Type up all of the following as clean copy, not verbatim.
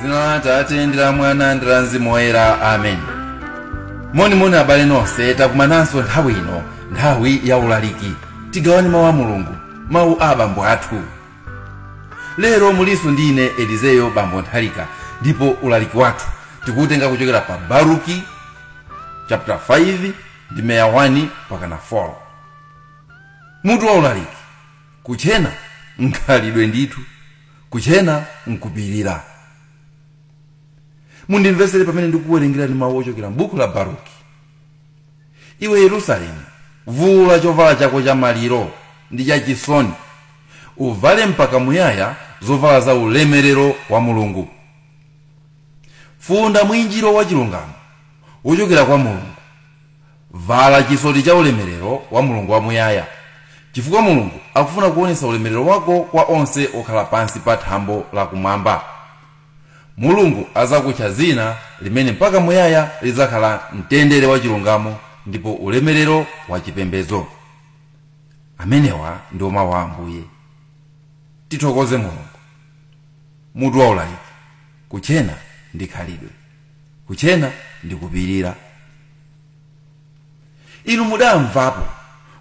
Dzina la Atate ndi la Mwana ndi la Mzimu Woyera, amen. Monimoni abale nonse, takumananso nthawi ino, nthawi ya ulaliki. Tigawane mawu a Mulungu, mawu a abambo athu. Lero mulinso ndi ine Elizeyo Bambo Nthalika, ndipo ulaliki wathu tikuwutenga kuchokera pa Baruki chapter 5 ndi meya 1 pakana 4. Mutu wa ulaliki: kuchena nkhalidwe ndithu, kuchena nkupirira. Mundimvesere pamene ndikuwerengerani mawu ochokera m'buku la Baruki. Iwe Yerusalemu, vula chovala chako cha maliro ndi cha chisoni, uvale mpaka muyaya zovala za ulemerero wa Mulungu. Funda mwinjiro wa chilungamo wochokera kwa Mulungu, vala chisoti cha ulemerero wa Mulungu wamuyaya, chifukwa Mulungu akufuna kuonetsa ulemerero wako kwa onse okhala pansi pa thambo lakumwamba. Mulungu azakutcha zina limene mpaka muyaya lidzakhala mtendere wa chilungamo ndipo ulemerero wa chipembedzo. Amenewa ndiwo mawu a Ambuye. Tithokoze Mulungu. Mutu wa ulaliki: kuchena ndi khalidwe, kuchena ndi kupirira. Inu mudamvapo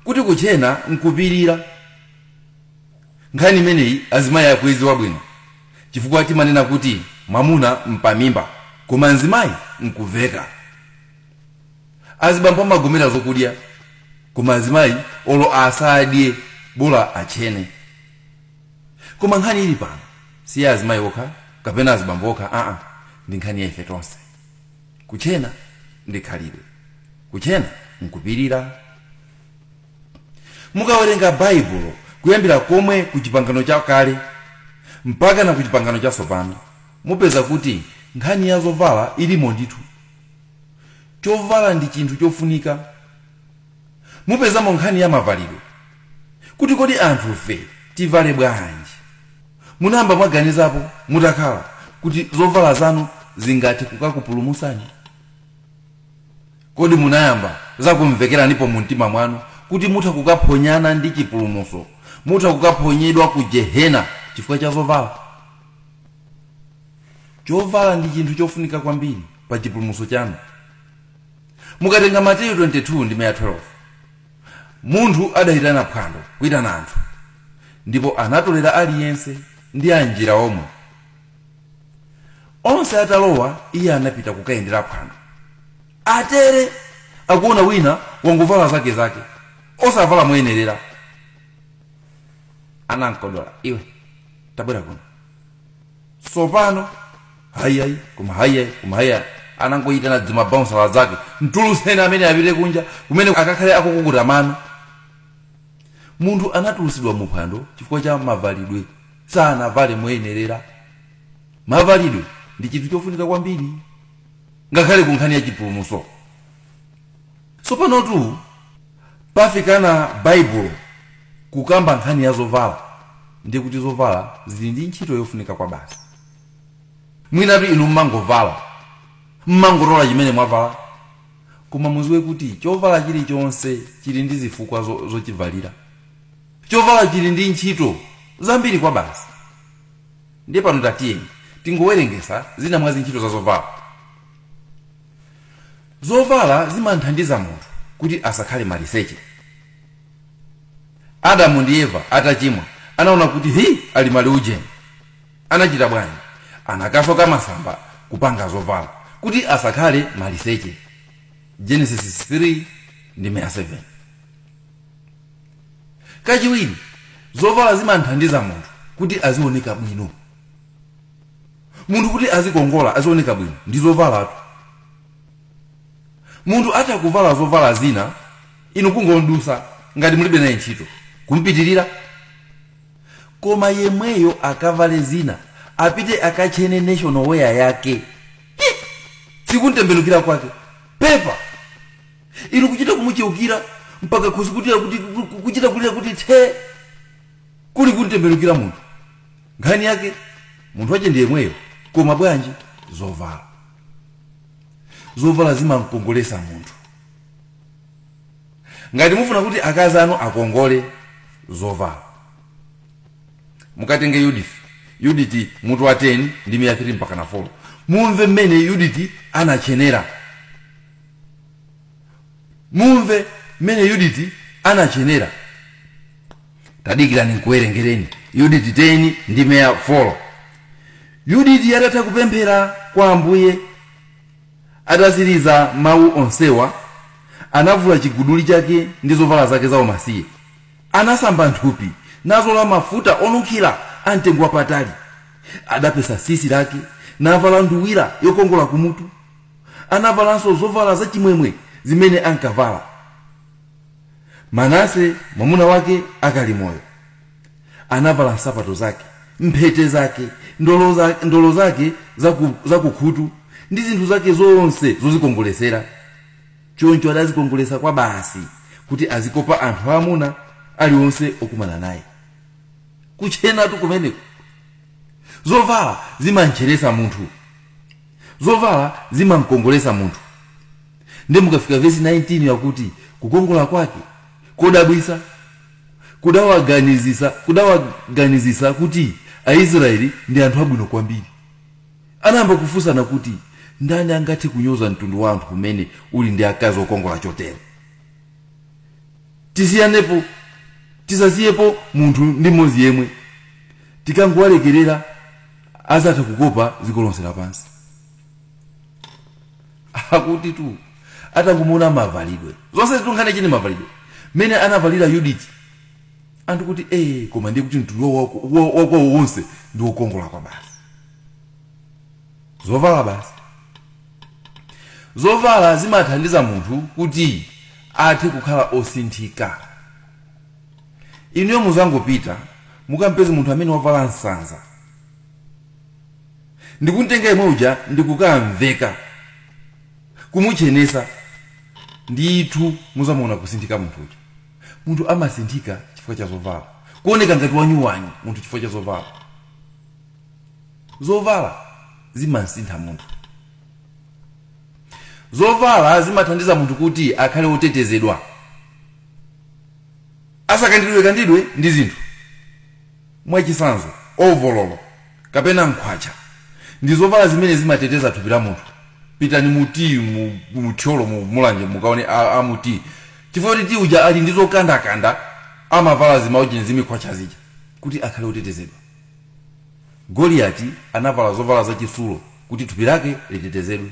kuti kuchena nkupirira. Nkhani imeneyi azimayi akuidziwa bwino, chifukwa timanena kuti mwamuna mpamimba koma mzimayi nkuveka. Azibambo amagomera zokudya, koma azimayi olo asadye bola achene. Koma nkhani ili pano si ya azimayi okha kapena azibambo okha, aa, ndi nkhani ya ife tonse. Kuchena ndi khalidwe, kuchena nkupirira. Mukawerenga Baibulo kuyambira komwe ku chipangano chakale mpaka na ku chipangano chatsopano, mupeza kuti nkhani ya zovala ilimo ndithu. Chovala ndi chinthu chofunika. Mupezamo nkhani ya mavalidwe, kuti kodi anthufe tivale bwanji. Munayamba mwaganizapo mutakhala kuti zovala zanu zingathe kukakupulumusani? Kodi munayamba zakumvekeranipo mu mtima mwanu kuti mutha kukaphonyana ndi chipulumutso, mutha kukaphonyedwa ku jehena chifukwa cha zovala? Chovala ndi chinthu chofunika kwambiri pa chipulumutso chanu. Mukatenga Mateyu 22 ndi 12, munthu adayitana phwando, kuyitana anthu, ndipo anatolera aliyense ndi anjira omwe. Onse atalowa, iye anapita kukayendera phwando. Atere akuona wina wangovala zake zake, osavala moyenerera. Anamkodola, iwe tabwera kuno sopano. Hayihayi, koma hayihayi, koma hayihayi. Anangoyitana dzimabaunsala zake, mtuluseni amene apite kunja kumene akakhale akukukuta mano. Munthu anatulusidwa mu phwando chifukwa cha mavalidwe, sanavale moyenerera. Mavalidwe ndi chinthu chofunika kwambiri ngakhale ku nkhani ya chipulumutso. Sopanotu pafikana Baibulo kukamba nkhani ya zovala, ndi kuti zovala zili ndi ntchito yofunika kwa basi. Mwinatu inu mmangovala, mmangotola chimene mwavala, koma muziwe kuti chovala chilichonse chili ndi zifukwa zochivalira. Chovala chili ndi ntchito zambiri kwa basi. Ndiye pano tatiyeni tingowerengesa zina mwa zintchito za zovala. Zovala zimanthandiza munthu kuti asakhale maliseche. Adamu ndi Eva atachimwa anaona kuti hi ali mali ujeni. Anachita bwanji? Anakasoka masamba kupanga zovala kuti asakhale maliseche. Genesis 3 ndi 7. Kachiwiri, zovala zimanthandiza munthu kuti azioneka bwino. Munthu kuti azikongola, azioneka bwino ndi zovalatu. Munthu atha kuvala zovala zina, inu kungodusa ngati mulibe naye ntchito, kumpitirira. Koma yemweyo akavale zina, apite akachene national wear yake, sikuntembenukira kwake pepa, inu kuchita kumucheukira mpaka kuzikutira kuti kuchita kulira kuti the kuli kuntembenukira munthu. Nkhani yake munthu wache ndi yemweyo, koma bwanji zovala. Zovala zimamkongolesa munthu. Ngati mufuna kuti akazi anu akongole, zovala. Mukatenge Yudith. Yuditi mutu wa 10 ndime ya 3 mpaka na 4. Mumve mmene Yuditi anachenera. Mumve mmene Yuditi anachenera. Tadikirani nkuwerengereni. Yuditi 10 ndime ya 4. Yuditi atatha kupemphera kwa Ambuye, atasiriza mawu onsewa, anavula chiguduli chake ndi zovala zake za umasiye. Anasamba nthupi, nazola mafuta onunkhira amtengo wapatali. Adapesa tsitsi lake, navala nduwira yokongola kumutu. Anavalanso zovala zachimwemwe zimene ankavala. Manase mwamuna wake akali moyo. Anavala nsapato zake, mphete zake, ndolo zake zakukhutu ndi zinthu zake zonse zozikongolesera. Choncho adazikongolesa kwa basi kuti azikopa anthu amuna aliwonse okumana naye. Kuchenatu kumeneko. Zovala zimanchenesa munthu. Zovala zimamkongolesa munthu. Ndi mukafika vesi 19 yakuti kukongola kwake kodabwisa kudawaganizisa kuti Aisraeli ndi anthu abwino kwambiri. Anayamba kufunsana kuti ndani angathe kunyoza mtundu wa anthu umene uli ndi akazi okongola chotere. Tisiyanepo, tisasiyepo munthu ndi mmodzi yemwe. Tikangowalekerera azatha kukopa dziko lonse lapansi. Akuti tu atangumuona mavalidwe. Zonse zitunkhane chini mavalidwe. Mene anavalira Yuditi. Anthu kuti koma ndiye kuti mtundu wako wonse ndi wokongola kwa basi. Zovala basi. Zovala zimathandiza munthu kuti athe kukhala osinthika. Inuyo muzangopita mukampeze munthu amene wavala nsanza. Ndikuntenga imwe uja ndikukamveka. Kumuchenesa ndithu muzamuona kusinthika munthu uja. Munthu amasinthika chifukwa cha zovala. Kuoneka ngati wanyuwanyi munthu chifukwa cha zovala. Zovala zimasintha munthu. Zovala zimathandiza munthu kuti akhale otetezedwa. Asakandidwe kandidwe ndi zinthu. Mwachisanzo, ovololo kapena nkhwacha ndi zovala zimene zimateteza thupi la munthu. Pitani muti muthyolo mulanje mukaone amuti. Chifukwa kuti uja ali ndi zokandakanda amavala zimauji zimikhwacha zija kuti akhale otetezedwa. Goliati anavala zovala zachitsulo kuti thupi lake litetezedwe.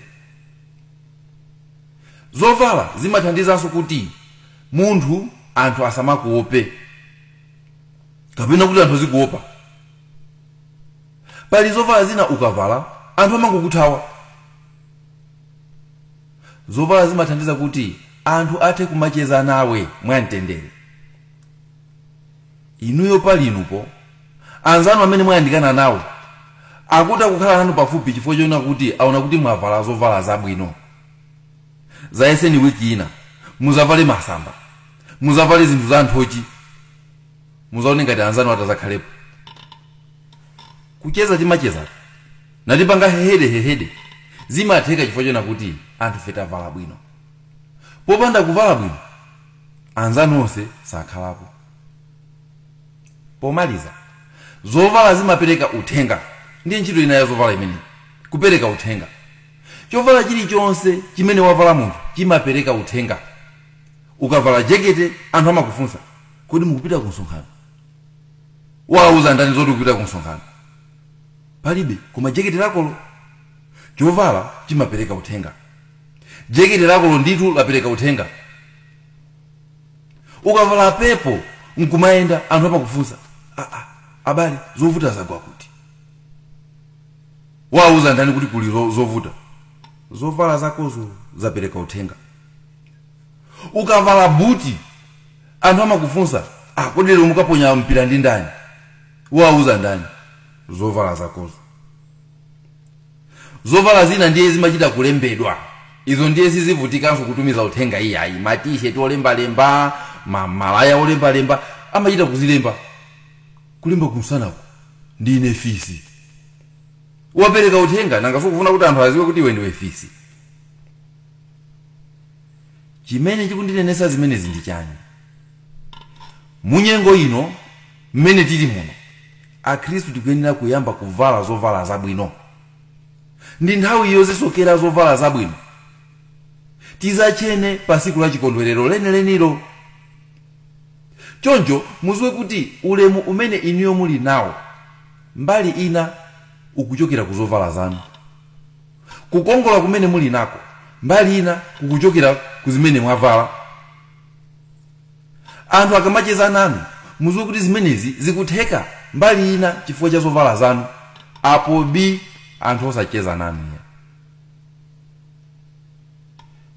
Zovala zimathandizanso kuti munthu anthu asamakuope kapena kuti anthu azikuopa. Pali zovala zina ukavala anthu amangokuthawa. Zovala zimathandiza kuti anthu athe kumacheza nawe mwamtendere. Inuyo palinupo anzanu amene mwayandikana nawo akuti akukhala nanu pafupi chifukwa choona kuti aona kuti mwavala zovala zabwino. Zayeseni wiki ina muzavale masamba, muzavale zinthu za anthochi, muzaone ngati anzanu atazakhalepo. Kucheza timacheza natipanga hehede hehede zimatheka chifukwa choona kuti anthu fe tavala bwino. Popanda kuvala bwino anzanu onse sakhalapo. Pomaliza, zovala zimapereka uthenga. Ndiye ntchito ina ya zovala imene kupereka uthenga. Chovala chilichonse chimene wavala munthu chimapereka uthenga. Ukavala jekete anthu amakufunsa kodi mukupita ku msonkhano? Wauza ndani zoti ukupita ku msonkhano? Palibe, koma jekete lakolo. Chovala chimapereka uthenga. Jekete lakolo ndithu lapereka uthenga. Ukavala pepo nkumayenda anthu amakufunsa abale zovuta zagwa kuti? Wauza ndani kuti kuli zovuta? Zovala zakozo zapereka uthenga. Ukavala buti anthu amakufunsa kodi lero mukaponya mpira ndi ndani? Wauza ndani? Zovala zakozo. Zovala zina ndiye zimachita kulembedwa. Izo ndiye sizivutikanso kutumiza uthenga iyayi. Matisheti olembalemba, malaya olembalemba amachita kuzilemba. Kulemba kumsanako ndine fisi. Wapereka uthenga nanga sukufuna kuti anthu aziwe kuti iwe ndiwe fisi. Chimene chikundinenesa zimenezi ndi chani? Munyengo ino mmene tili muno Akhristu tikuyenera kuyamba kuvala zovala zabwino. Ndi nthawi yozisokera zovala zabwino, tizachene pa tsiku la chikondwerero lenilenilo. Choncho muziwe kuti ulemu umene inuyo muli nawo mbali ina ukuchokera ku zovala zanu. Kukongola kumene muli nako mbali ina kukuchokera ku zimene mwavala. Anthu akamacheza nanu, muziwe kuti zimenezi zikutheka mbali ina chifukwa cha zovala zanu. Apo bi anthu osacheza nanu ya.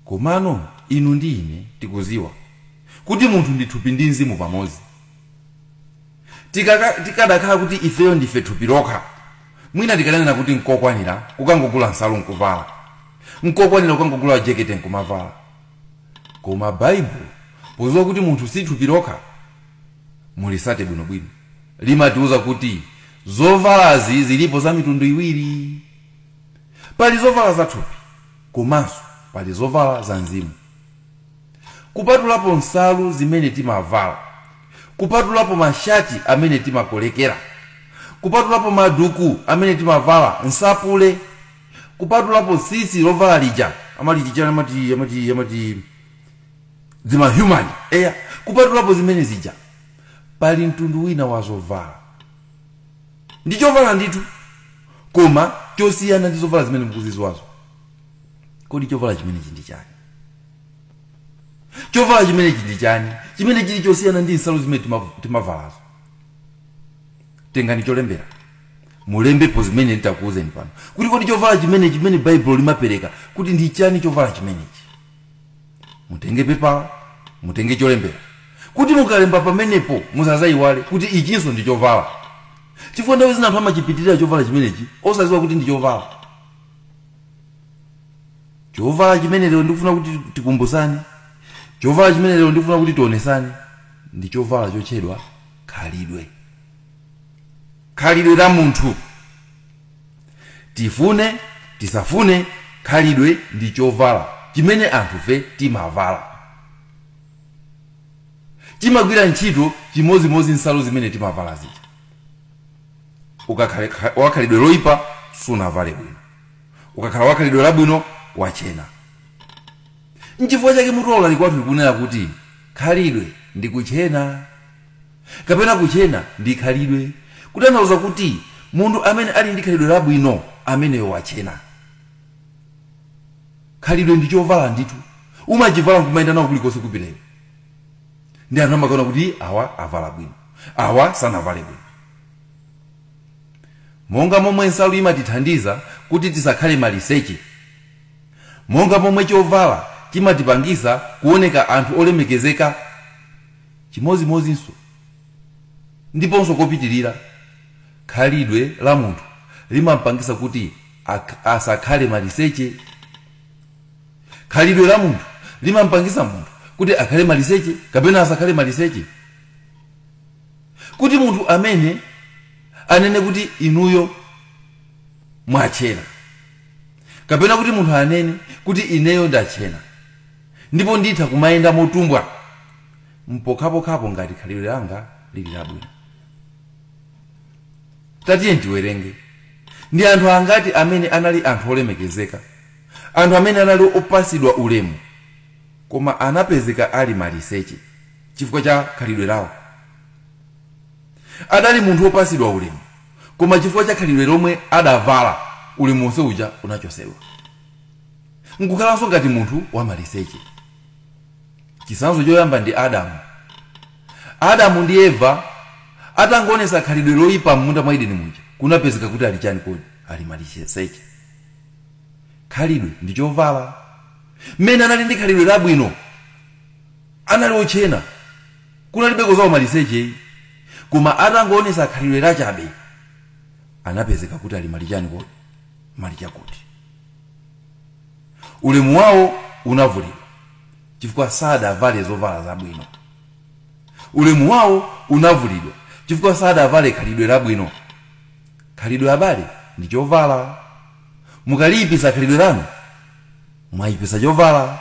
Komano inu ndi ine tikuziwa kuti munthu ndi thupi ndi mzimu pamodzi. Tikadakhala kuti ifeyo ndife thupi lokha, mwina tikanena kuti nkokwanira kukangogula nsalu nkuvala, nkokwanira kukangogula jekete nkumavala. Koma Baibulo, poziwa kuti munthu si thupi lokha, mulisate bwinobwino, limatiuza kuti zovalazi zilipo za mitundu iwiri. Pali zovala za thupi komanso pali zovala za mzimu. Kupatulapo nsalu zimene timavala, kupatulapo mashati amene timakolekera, kupatulapo maduku amene timavala, nsapule, kupatulapo tsitsi lovala lija amati amati amati amati zima human eya, kupatulapo zimene zija, pali mtundu wina wa zovala. Ndi chovala ndithu, koma chosiyana ndi zovala zimene mukuziziwazo. Kodi chovala chimenechi ndi chani? Chovala chimenechi ndi chani chimene chili chosiyana ndi nsalu zimene timavalazo? Tengani cholembera, mulembepo zimene nditakuwuzeni pano, kuti kodi chovala chimene chimene Baibulo limapereka kuti ndi chani chovala chimenechi. Mutenge pepala, mutenge cholembera, kuti mukalemba pamenepo musazayiwale kuti ichinso ndi chovala, chifukwa nthawi zina anthu amachipitirira chovala chimenechi osadziwa kuti ndi chovala. Chovala chimene lero ndikufuna kuti tikumbusane, chovala chimene lero ndikufuna kuti tionesane, ndi chovala chotchedwa khalidwe. Khalidwe la munthu, tifune tisafune, khalidwe ndi chovala chimene anthufe timavala. Chimagwira ntchito chimozimozi nsalu zimene timavala zija. Ukakhala wakhalidwe loyipa, sunavale bwino. Ukakhala wakhalidwe labwino, wachena. Nchifukwa chake mutu wa ulaliki wathu tikunena kuti khalidwe ndi kuchena, kapena kuchena ndi khalidwe, kutanthauza kuti munthu amene ali ndi khalidwe labwino, ameneyo wachena. Khalidwe ndi chovala ndithu, umachivala nkumayenda nawo kulikonse kupitayo, ndi anthu amakaona kuti awa avala bwino, awa sanavale bwino. Monga momwe nsalu imatithandiza kuti tisakhale maliseche, monga momwe chovala chimatipangisa kuoneka anthu olemekezeka, chimozimozinso ndiponso kopitirira, khalidwe la munthu limampangisa kuti asakhale maliseche. Khalidwe la munthu limampangisa munthu kuti akhale maliseche kapena asakhale maliseche. Kuti munthu amene anene kuti inuyo mwachena, kapena kuti munthu anene kuti ineyo ndachena ndipo nditha kumayenda motumbwa, mpokhapokhapo ngati khalidwe langa lili labwino. Tatiye tiwerenge ndi anthu angati amene anali anthu olemekezeka, anthu amene anali opasidwa ulemu, koma anapezeka ali maliseche chifukwa cha khalidwe lawo. Adali munthu wopasidwa ulemu, koma chifukwa cha khalidwe lomwe adavala, ulemu wonse uja unachosedwa, nkukhalanso ngati munthu wamaliseche. Chitsanzo choyamba ndi Adamu. Adamu ndi Eva atangoonesa khalidwe loyipa m'munda mwa Edeni muja, kunapezeka kuti ali chani kodi? Ali maliseche. Khalidwe ndi chovala. Mmene anali ndi khalidwe labwino, anali ochena, kunalibeko zawo maliseche, koma atangoonesa khalidwe lachabe, anapezeka kuti ali malichani kodi? Malichakuti ulemu wawo unavulidwa chifukwa sadavale zovala zabwino. Ulemu wawo unavulidwa chifukwa sadavale khalidwe labwino. Khalidwe, abale, ndi chovala. Mukaliyipisa khalidwe lanu, mwayipisa chovala.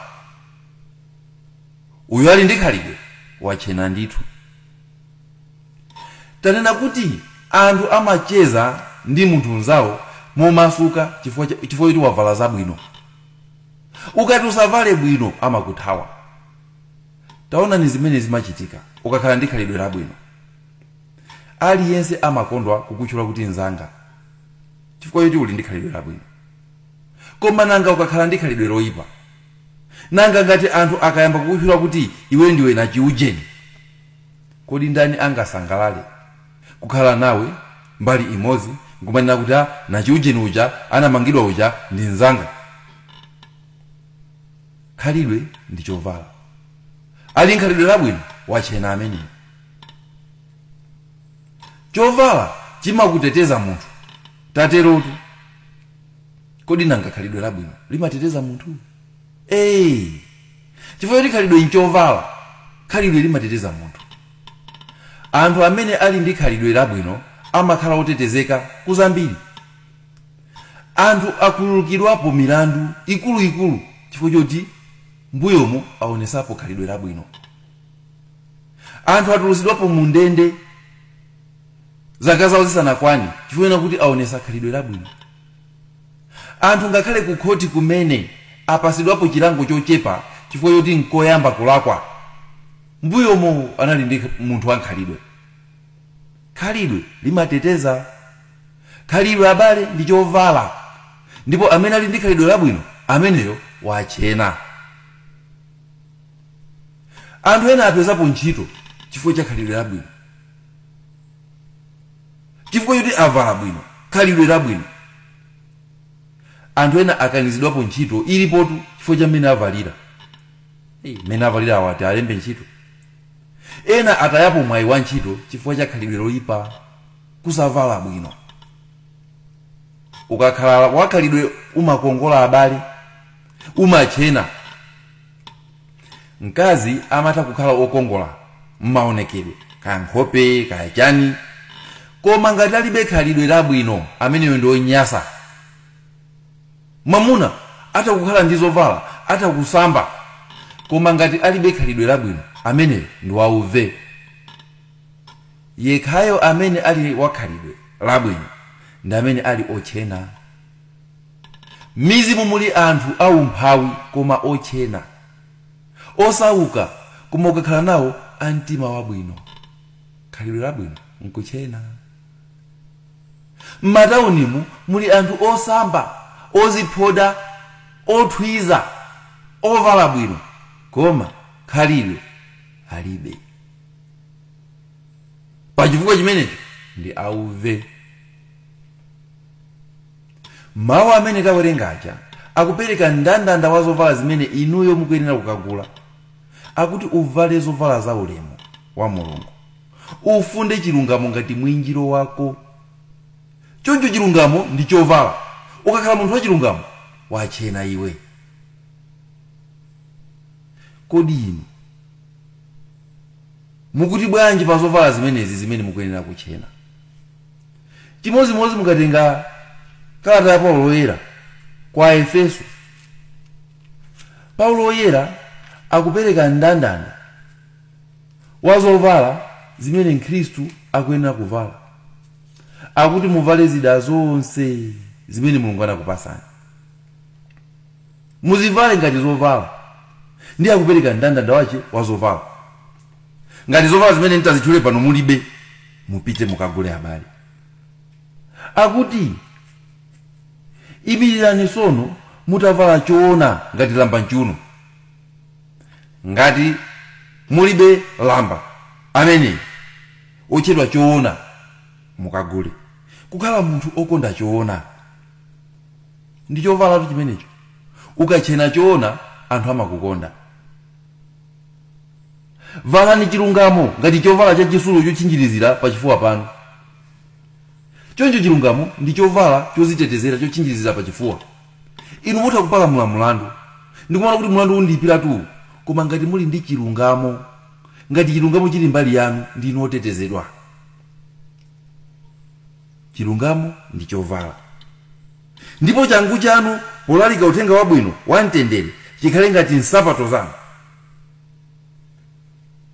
Uyo ali ndi khalidwe wachena ndithu. Tanena kuti Anthu amacheza ndi munthu mnzawo momasuka chifukwa choti wavala zabwino. Ukati usavale bwino amakuthawa. Taonani zimene zimachitika ukakhala ndi khalidwe labwino. Aliyense amakondwa kukutchula kuti mnzanga chifukwa choti uli ndi khalidwe labwino. Koma nanga ukakhala ndi khalidwe loyipa, nanga ngati anthu akayamba kukutchula kuti iwe ndiwe nachiujeni, kodi ndani angasangalale kukhala nawe mbali imodzi nkumanena kuti nachiujeni uja anamangidwa uja ndi mnzanga? Khalidwe ndi chovala. Ali nkhalidwe labwino wachena ameneyo. Chovala chimakuteteza munthu, taterotu. Kodi nanga khalidwe labwino limateteza munthu? Chifukwa choti khalidwe nchovala, khalidwe limateteza munthu. Anthu amene ali ndi khalidwe labwino amakhala otetezeka kuzambiri. Anthu akhululukidwapo milandu ikuluikulu chifukwa choti mbuyomu aonesapo khalidwe labwino. Anthu atulusidwapo mu ndende zaka zawo zisanakwane chifukwa kuti aonesa khalidwe labwino. Anthu ngakhale ku khoti kumene apasidwapo chilango chochepa chifukwa choti nkoyamba kulakwa, mbuyomu anali ndi munthu wankhalidwe. Khalidwe limateteza. Khalidwe abale ndi chovala, ndipo amene ali ndi khalidwe labwino ameneyo wachena. Anthu ena apezapo ntchito chifukwa cha khalidwe labwino, chifukwa choti avala bwino, khalidwe labwino. Anthu ena akanizidwapo ntchito ilipotu chifukwa cha mmene avalira. Mmene avalira awati alembe ntchito. Ena atayapo mwayi wa ntchito chifukwa cha khalidwe loyipa, kusavala bwino. Ukakhala wakhalidwe umakongola abale, umachena. Mkazi amatha kukhala okongola mmaonekedwe, kaya nkhope kaya chani, koma ngati alibe khalidwe labwino ameneyo ndi onyasa. Mwamuna atha kukhala ndi zovala, atha kusamba, koma ngati alibe khalidwe labwino ameneyo ndi wauve. Yekhayo amene ali wakhalidwe labwino ndi amene ali ochena. Mizimu muli anthu aumphawi koma ochena, osauka koma ukakhala nawo amtima wabwino. Khalidwe labwino nkuchena. M'mataunimu muli anthu osamba, oziphoda, othwiza, ovala bwino, koma khalidwe alibe. Pachifukwa chimenecho ndi auve. Mawu amene tawerengaja akupereka ndandanda wa zovala zimene inuyo mukuyenera kukagula. Akuti uvale zovala za ulemu wa Mulungu, ufunde chilungamo ngati mwinjiro wako. Choncho chilungamo ndi chovala. Ukakhala munthu wa chilungamo wachena iwe. Kodi inu mukuti bwanji pa zovala zimenezi zimene mukuyenera kuchena? Chimodzimodzi mukatenga kalata ya Paulo Woyera kwa Efeso, Paulo Woyera akupereka ndandanda wa zovala zimene Mkhristu akuyenera kuvala. Akuti muvale zida zonse zimene Mulungu anakupasani, muzivale ngati zovala. Ndiye akupereka ndandanda wache wa zovala. Ngati zovala zimene nditazitchule pano mulibe, mupite mukagule abale. Akuti imirirani sono mutavala choona ngati lamba mchiuno. Ngati mulibe lamba amene otchedwa choona, mukagule. Kukhala munthu okonda choona ndi chovalatu chimenecho. Ukachena choona anthu amakukonda. Valani chilungamo ngati chovala chachitsulo chotchinjirizira pachifuwa panu. Choncho chilungamo ndi chovala chozitetezera chotchinjirizira pachifuwa. Inu mutha kupalamula mlandu ndikumaona kuti mlandu undiyipiratu, koma ngati muli ndi chilungamo, ngati chilungamo chili mbali yanu, ndinu otetezedwa. Chilungamo ndi chovala. Ndipo changu chanu polalika uthenga wabwino wa mtendere chikhale ngati nsapato zanu.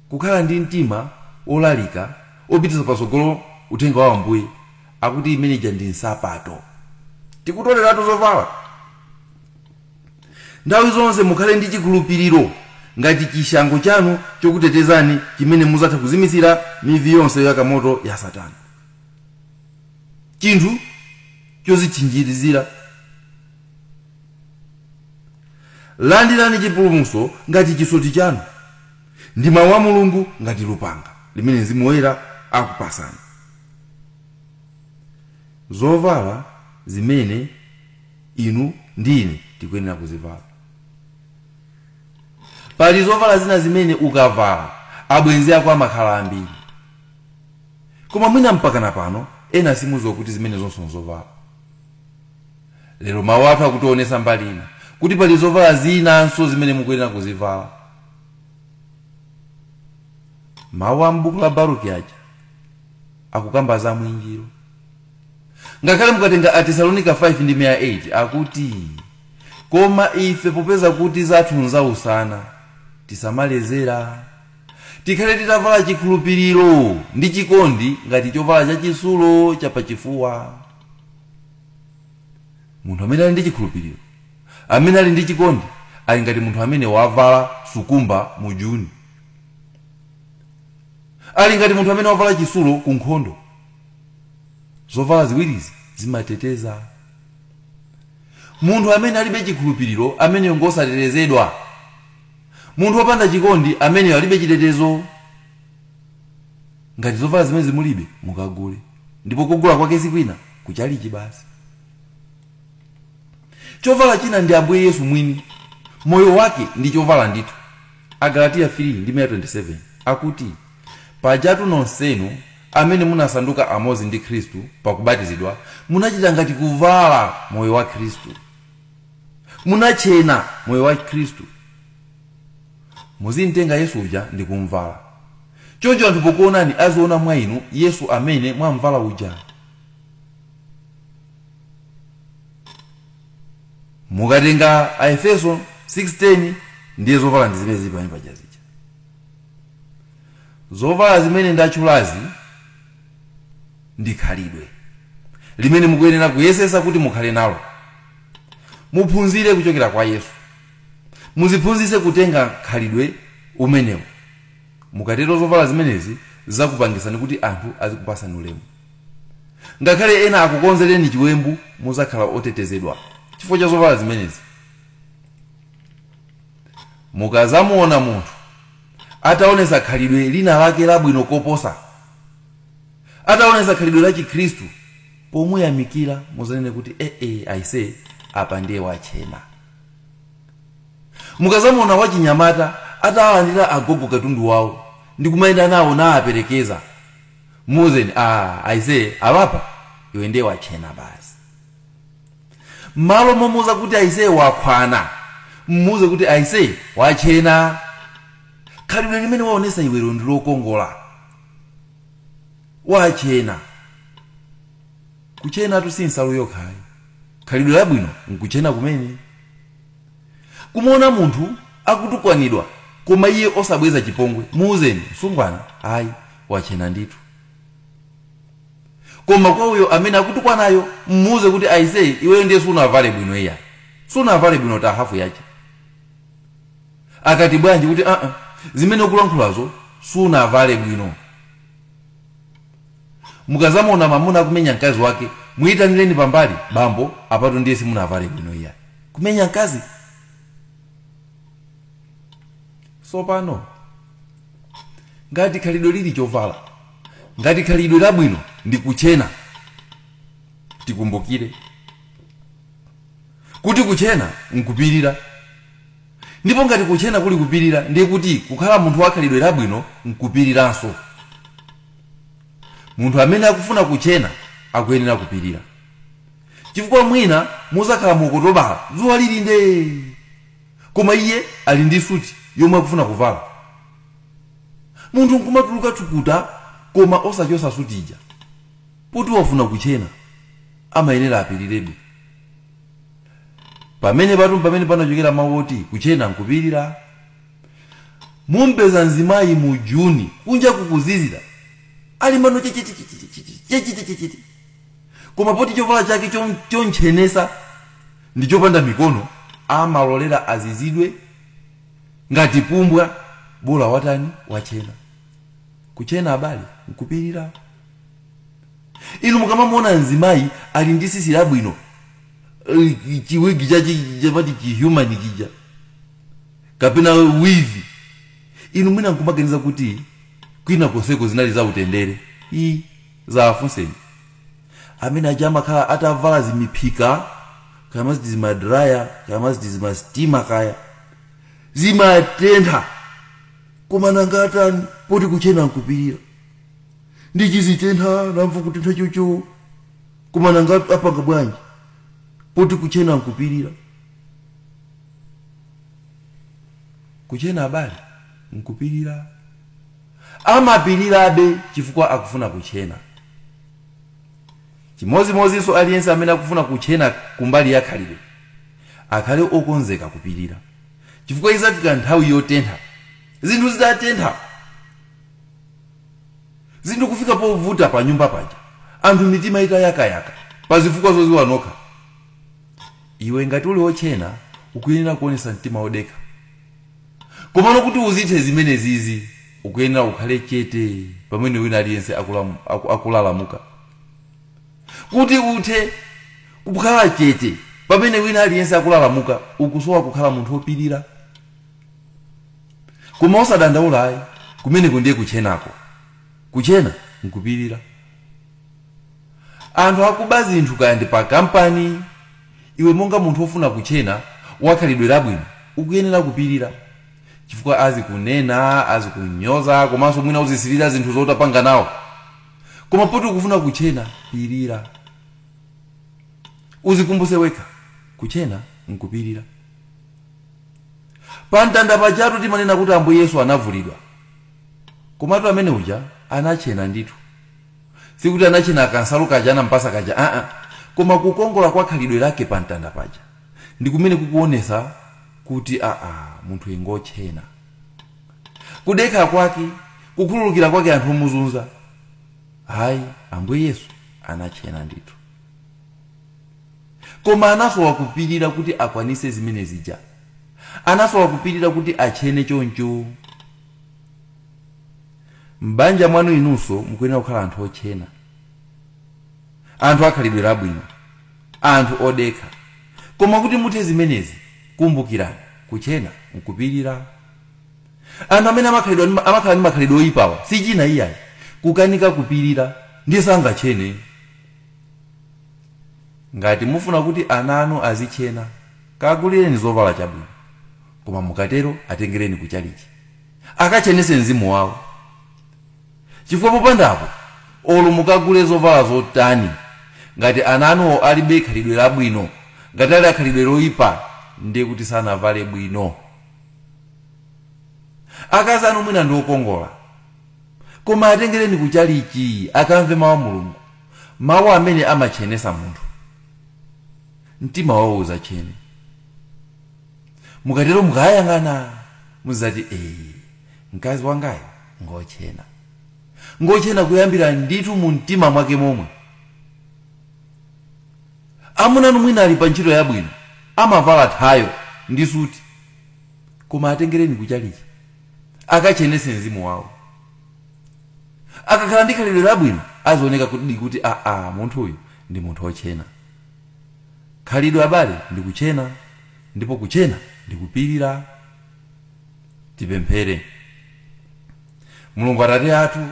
Kukhala ndi mtima olalika opititsa patsogolo uthenga wa Ambuye Akuti imeneja ndi nsapato. Tikutoleratu zovala. Nthawi zonse mukhale ndi chikhulupiriro ngati chishango chanu chokutetezani chimene muzatha kuzimitsira mivi yonse yakamoto ya Satana. Chinthu chozitchinjirizira. Landirani chipulumutso ngati chisoti chanu ndi mawu a Mulungu ngati lupanga limene Mzimu Woyera akupasani. Zovala zimene inu ndi ine tikuyenera kuzivala. Pali zovala zina zimene ukavala abwenzi ako amakhala ambiri, koma mwina mpakana pano ena simudziwa kuti zimene zonse nzovala. Lero mawu athu akutionetsa mbali ina kuti pali zovala zinanso zimene mukuyenera kuzivala. Mawu a m'buku la Baruki aja akukamba za mwinjiro. Ngakhale mukatenga Atesalonika 5 ndi 8 akuti, koma ife popeza kuti zathu nzausana tisamalezera, tikhale titavala chikhulupiriro ndi chikondi ngati chovala chachitsulo chapachifuwa. Munthu amene ali ndi chikhulupiriro, amene ali ndi chikondi, ali ngati munthu amene wavala sukumba mu Juni, ali ngati munthu amene wavala chitsulo ku nkhondo. Zovala ziwirizi zimateteza. Munthu amene alibe chikhulupiriro ameneyo ngosatetezedwa. Munthu wopanda chikondi ameneyo alibe chitetezo. Ngati zovala zimene zimulibe mukagule, ndipo kugula kwake sikwina kuchalichi basi. Chovala china ndi Ambuye Yesu mwini, moyo wake ndi chovala ndithu. Agalatiya 3 ndi 27 akuti, pajatu nonsenu amene munasanduka amodzi ndi Khristu pakubatizidwa, munachita ngati kuvala moyo wa Khristu, munachena moyo wa Khristu. Muzimtenga Yesu uja ndi kumvala. Choncho anthu pokuonani aziona mwa inu Yesu amene mwamvala uja. Mukatenga Aefeso 6:10 ndiye zovala ndi zimene zili pamene paja zija. Zovala zimene ndatchulazi ndi khalidwe limene mukuyenera kuyesesa kuti mukhale nalo. Muphunzire kuchokera kwa Yesu, muziphunzitse kutenga khalidwe umenewu. Mukatero zovala zimenezi zizakupangisani kuti anthu azikupasani ulemu. Ngakhale ena akukonzereni chiwembu, muzakhala otetezedwa chifukwa cha zovala zimenezi. Mukazamuona munthu ataonetsa khalidwe lina lake labwino koposa, ataonetsa khalidwe la Chikhristu, pomuyamikira muzanene kuti ee aise, apa ndiye wachena. Mukazamuona wachinyamata atawalandira agogo katundu wawo ndi kumayenda nawo naaperekeza, muuzeni, aise, apapa iwe ndiye wachena basi. Malo momuuza kuti aise wakhwana, mmuuze kuti aise wachena. Khalidwe limene waonesa iwelo ndi lokongola. Wachena. Kuchenatu si nsalu yokhayi. Khalidwe labwino nkuchena kumene. Kumuona munthu akutukwanidwa koma iye osabweza chipongwe, muuzeni, msungwana, ayi, wachena ndithu. Koma kwa uyo amene akutukwanayo, mmuuze kuti aise, iweyo ndiye sunavale bwino iya, sunavale bwino ta hafu yache. Akati bwanji kuti zimene ukulankhulazo sunavale bwino. Mukazamuona mamuna akumenya mkazi wake, muyitanireni pambali, bambo, apatu ndiye simunavale bwino iya, kumenya mkazi. Sopano ngati khalidwe lili chovala, ngati khalidwe labwino ndi kuchena, tikumbukire kuti kuchena nkupirira. Ndipo ngati kuchena kuli kupirira, ndiye kuti kukhala munthu wa khalidwe labwino nkupiriranso. Munthu amene akufuna kuchena akuyenera kupirira, chifukwa mwina muzakhala mukutobala dzuwa lili ndee, koma iye ali ndi suti yomwe akufuna kuvala. Munthu nkumatuluka thukuta koma osachosa suti ija, poti wafuna kuchena, amayenera apirirebe. Pamene patu pamene panachokera mawu oti kuchena nkupirira. Mumpeza mzimayi mu Juni kunja kukuzizira, ali mano chichitichichichichichichichichi. Koma poti chovala chake chonchenesa ndi chopanda mikono, amalolera azizidwe ngati pumbwa, bola watani wachena. Kuchena abale nkupirira. Inu mukamamuona mzimayi ali ndi sisi labwino, chiwigi chapati chihuman chija kapena wivi, inu mwina nkumaganiza kuti kwina konseko zinali za utendere. I za afunseni amene aja amakhala atavala zimiphika, kaya maziti zimadraya, kaya maziti zimastima, kaya zimatentha, koma nangatani poti kuchena nkupirira. Ndichizitentha namva kutentha chocho, koma nanga apanga bwanji poti kuchena nkupirira. Kuchena abale nkupirira. Amapirirabe chifukwa akufuna kuchena. Chimozimozinso aliyense amene akufuna kuchena kumbali ya khalidwe akhale okonzeka kupirira, chifukwa izafika nthawi yotentha, zinthu zitatentha, zinthu kufika povuta pa nyumba paja, anthu mitima itayakayaka pazifukwa zoziwa nokha. Iwe ngati uli wochena ukuyenera kuonesa mtima wodekha, komano kuti uzithe zimene zizi ukuyenera ukhale chete pamene wina aliyense akulalamuka. Kuti uthe kukhala chete pamene wina aliyense akulalamuka, ukusowa kukhala munthu wopirira. Koma osadandaula ayi, kumeneko ndiye kuchenako. Kuchena nkupirira. Anthu akuba zinthu kaya ndi pa kampani, iwe monga munthu wofuna kuchena wakhalidwe labwino ukuyenera kupirira, chifukwa azikunena, azikunyoza, komanso mwina uzisirira zinthu zotapanga nawo. Koma poti ukufuna kuchena, pirira. Uzikumbuse wekha, kuchena nkupirira. Pamtanda pachatu timanena kuti Ambuye Yesu anavulidwa, komatu amene uja anachena ndithu. Sikuti anachena kansalu kaja anampasa kaja, koma kukongola kwa khalidwe lake pamtanda paja ndi kumene kukuonesa kuti munthu ingochena. Kudekha kwake, kukhululukira kwake anthu omuzunza, hayi, Ambuye Yesu anachena ndithu. Koma anasowa kupirira kuti akwanise zimene zija, anasowa kupirira kuti achene choncho. M'banja mwanu inunso mukuyenera kukhala anthu ochena, anthu akhalidwe labwino, anthu odekha. Koma kuti muthe zimenezi, kumbukirani kuchena nkupirira. Anthu amene amakhala ndi makhalidwe oyipawa si china iyayi, kukanika kupirira, ndiye sangachene. Ngati mufuna kuti ana anu azichena, kagulireni zovala chabwino, koma mukatero atengereni kuchalichi akachenese mzimu wawo, chifukwa popandapo olo mukagule zovala zotani, ngati ana anuwo alibe khalidwe labwino, ngati ali akhalidwe loyipa, ndiye kuti sanavale bwino. Akazi anu mwina ndi okongola, koma atengereni kuchalichi akamve mawu a Mulungu, mawu amene amachenesa munthu, mtima wawo uzachene. Mukatero mukayang'ana muzati, mkazi wangayo ngochena, ngochena kuyambira ndithu mu mtima mwake momwe. Amuna anu mwina ali pa ntchito yabwino, amavala thayo ndi suti, koma atengereni kuchalichi akachenese mzimu wawo. Akakhala ndi khalidwe labwino azioneka kuti munthu uyu ndi munthu wochena. Khalidwe abale ndi kuchena, ndipo kuchena ndi kupirira. Tipemphere. Mulungu Atate athu,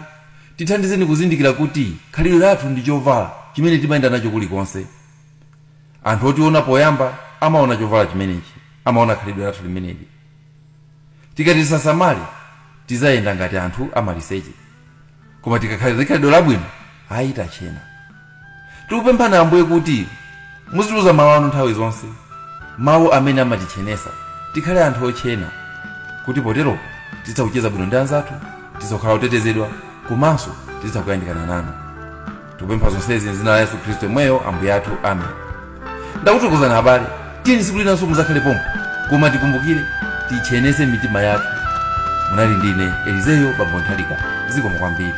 tithandizeni kuzindikira kuti khalidwe lathu ndi chovala chimene timayenda nacho kulikonse. Anthu otiona poyamba amaona chovala chimenechi, amaona khalidwe lathu limeneli. Tikati tisasamale tizayenda ngati anthu amaliseche, koma tikakhala ndi khalidwe labwino ayi tachena. Tikupemphani Ambuye kuti muzitiuza mawu anu nthawi zonse, mawu amene amatichenesa, tikhale anthu ochena, kuti potero titha kucheza bwino ndi anzathu, titha kukhala otetezedwa, komanso titha kuyandikana nanu. Tikupempha zonsezi m'dzina la Yesu Khristu yemweyo Ambuye athu, amen. Ndakuthokozani abale, tiyeni tsiku linanso muzakhale pompo, koma tikumbukire tichenese mitima yathu. Munali ndine Elizeyo Bambo Nthalika, zikomo kwambiri.